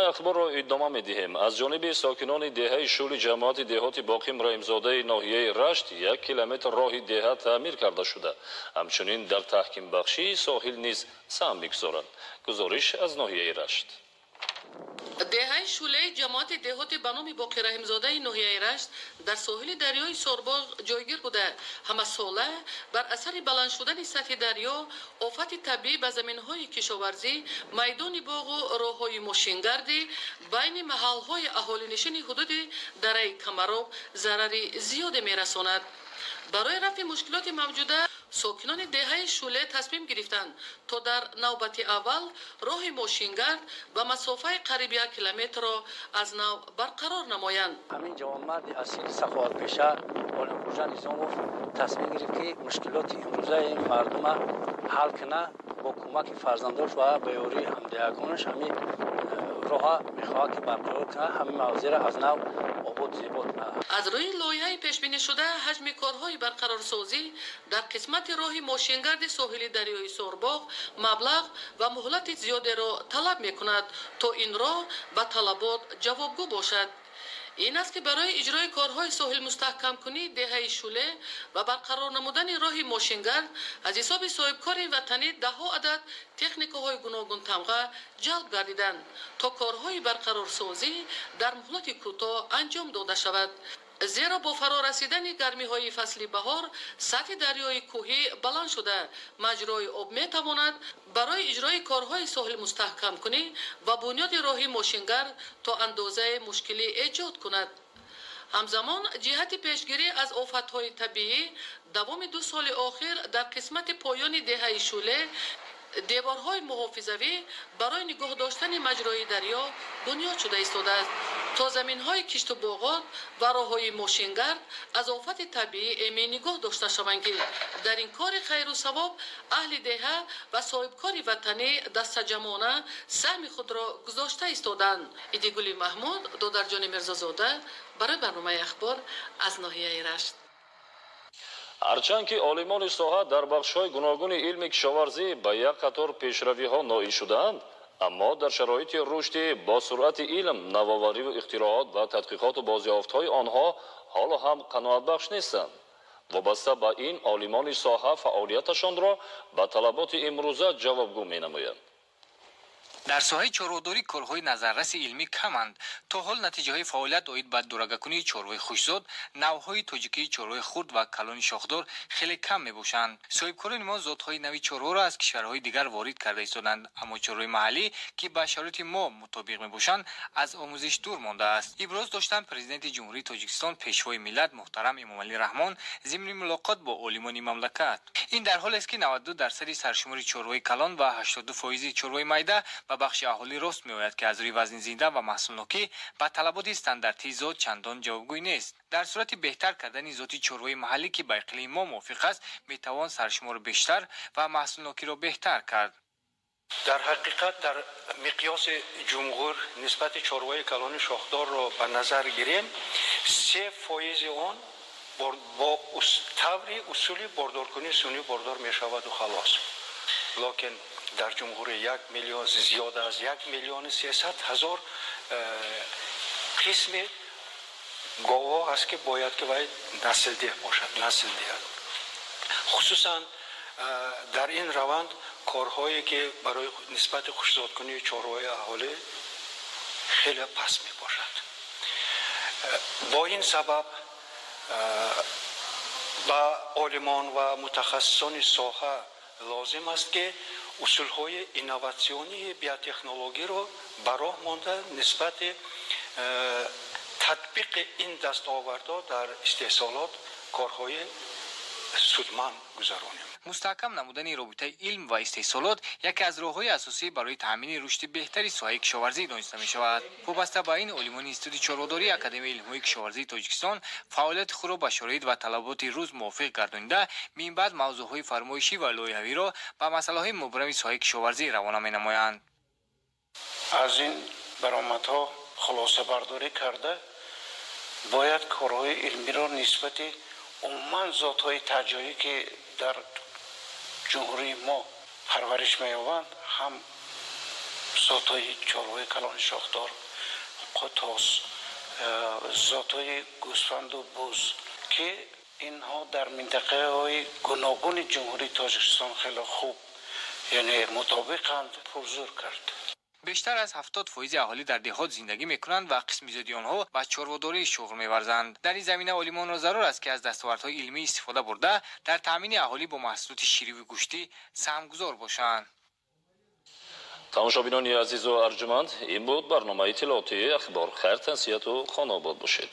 Барномаи Ахборро идома медиҳем. Аз ҷониби сокинони деҳаи Шӯли ҷамоати деҳоти Боқим Раҳимзодаи ноҳияи Рашт 1 километр роҳи деҳа таъмир карда шуда, ҳамчунин дар таҳкимбахшии соҳил низ саҳм мегузоранд. Гузориш аз ноҳияи Рашт. Деҳаи Шӯлаи ҷамоати деҳоти ба номи Боқи Раҳимзодаи ноҳияи Рашт дар соҳили дарёи Сорбоғ ҷойгир буда, ҳамасола бар асари баланд шудани сатҳи дарё офати табиӣ ба заминҳои кишоварзӣ, майдони боғу роҳҳои мошингардӣ байни маҳалҳои аҳолинишини ҳудуди дараи Камароб зарари зиёде мерасонад. Барои рафъи мушкилоти мавҷуда сокинони деҳаи Шӯле тасмим гирифтанд, то дар навбати аввал роҳи мошингард ба масофаи қариб 1 километрро аз нав барқарор намоянд. Ҳамин ҷавонмарди асили саховатпеша Олимхӯҷа Низомов тасмим гирифт, ки мушкилоти имрӯзаи мардума ҳал кунад. Бо кӯмаки фарзандош ва ба ёрии ҳамдеҳагонаш ҳамин роҳа мехоҳад, ки барқарор кунад, ҳамин мавзеъро аз нав обод, зебо кунад. Аз рӯи лоиҳаи пешбинишуда, ҳаҷми корҳои барқарорсозӣ дар қисмати роҳи мошингарди соҳили дарёи Сорбоғ маблағ ва муҳлати зиёдеро талаб мекунад, то ин роҳ ба талабот ҷавобгӯ бошад. Ин аст, ки барои иҷрои корҳои соҳилмустаҳкамкунии деҳаи Шӯле ва барқарор намудани роҳи мошингард аз ҳисоби соҳибкори ватанӣ даҳҳо адад техникаҳои гуногунтамға ҷалб гардиданд, то корҳои барқарорсозӣ дар муҳлати кӯтоҳ анҷом дода шавад, зеро бо фарорасидани гармиҳои фасли баҳор сатҳи дарёи кӯҳӣ баланд шуда, маҷрои об метавонад барои иҷрои корҳои соҳилмустаҳкамкунӣ ва бунёди роҳи мошингард то андозае мушкилӣ эҷод кунад. Ҳамзамон, ҷиҳати пешгирӣ аз офатҳои табиӣ давоми 2 соли охир дар қисмати поёни деҳаи Шӯле деворҳои муҳофизавӣ барои нигоҳ доштани маҷрои дарё бунёд шуда истодааст, то заминҳои кишту боғот ва роҳҳои мошингард аз офати табиӣ эмин нигоҳ дошта шаванд, ки дар ин кори хайру савоб аҳли деҳа ва соҳибкори ватанӣ дастаҷамъона саҳми худро гузошта истодаанд. Идигули Маҳмуд, Додарҷони Мирзозода барои барномаи Ахбор аз ноҳияи Рашт. Ҳарчанд ки олимони соҳа дар бахшҳои гуногуни илми кишоварзӣ ба як қатор пешравиҳо ноил шудаанд, аммо дар шароити рушди босуръати илм, навовариву ихтироот ва тадқиқоту бозёфтҳои онҳо ҳоло ҳам қаноатбахш нестанд. Вобаста ба ин, олимони соҳа фаъолияташонро ба талаботи имрӯза ҷавобгӯ менамоянд. Дар соҳаи чорводорӣ корҳои назарраси илмӣ каманд. То ҳол натиҷаҳои фаъолият оид ба дурагакунии чорвои хушзод, навъҳои тоҷикии чорвои хурд ва калони шохдор хеле кам мебошанд. Соҳибкорони мо зотҳои нави чорворо аз кишварҳои дигар ворид карда истоданд, аммо чорвои маҳаллӣ, ки ба шароити мо мутобиқ мебошанд, аз омӯзиш дур мондааст, иброз доштанд Президенти Ҷумҳурии Тоҷикистон, Пешвои миллат муҳтарам Эмомалӣ Раҳмон зимни мулоқот бо олимони мамлакат. Ин дар ҳолест, ки 92 дарсади саршумори чорвои калон ва 82 фоизи чорвои майда ба бахши аҳолӣ рост меояд, ки аз рӯи вазни зинда ва маҳсулнокӣ ба талаботи стандартии зот чандон ҷавобгӯй нест. Дар сурати беҳтар кардани зоти чорвои маҳаллӣ, ки ба иқлими мо мувофиқ аст, метавон саршуморро бештар ва маҳсулнокиро беҳтар кард. Дар ҳақиқат, дар миқёси ҷумҳур нисбати чорвои калони шохдорро ба назар гирем, 3 фоизи он бо таври усули бордоркунии сунъӣ бордор мешаваду халос. Лекин дар ҷумҳурӣ 1 миллион, зиёда аз 1 300 000 қисми говҳо ҳаст, ки бояд ки вай наслдеҳ бошад, насл диҳад. Хусусан дар ин раванд корҳое, ки барои нисбати хушзодкунии чорвои аҳолӣ, хеле паст мебошад. Бо ин сабаб ба олимон ва мутахассисони соҳа лозим аст, ки усулҳои инноватсионии биотехнологиро ба роҳ монда, нисбати татбиқи ин дастовардҳо дар истеҳсолот корҳои судманд гузаронем. Мустаҳкам намудани робитаи илм ва истеҳсолот яке аз роҳҳои асосӣ барои таъмини рушди беҳтари соҳаи кишоварзӣ дониста мешавад. Вобаста ба ин, олимони Институти чорводории Академияи илмҳои кишоварзии Тоҷикистон фаъолияти худро ба шароит ва талаботи рӯз мувофиқ гардонида, минбаъд мавзӯъҳои фармоишӣ ва лоиҳавиро ба масъалаҳои мубрами соҳаи кишоварзӣ равона менамоянд. Аз ин баромадҳо хулосабардорӣ карда, бояд корҳои илмиро нисбати умуман зотҳои таҷоӣ, ки дар ҷумҳурии мо парвариш меёбанд, ҳам Зотҳои чорвои калони шохдор, қутос, зотҳои гӯсфанду буз, ки инҳо дар минтақаҳои гуногуни Ҷумҳурии Тоҷикистон хеле хуб, яъне мутобиқанд, пурзур кард. Бештар аз 70% аҳолӣ дар деҳот зиндагӣ мекунанд ва қисми зиёди онҳо ба чорводорӣ шуғл меварзанд. Дар ин замина олимонро зарур аст, ки аз дастовардҳои илмӣ истифода бурда, дар таъмини аҳолӣ бо маҳсулоти шириву гӯштӣ саҳмгузор бошанд. Тамошобинони азизу арҷуманд, ин буд барномаи иттилоотии «Ахбор». Хайр, тансиҳату хонаобод бошед.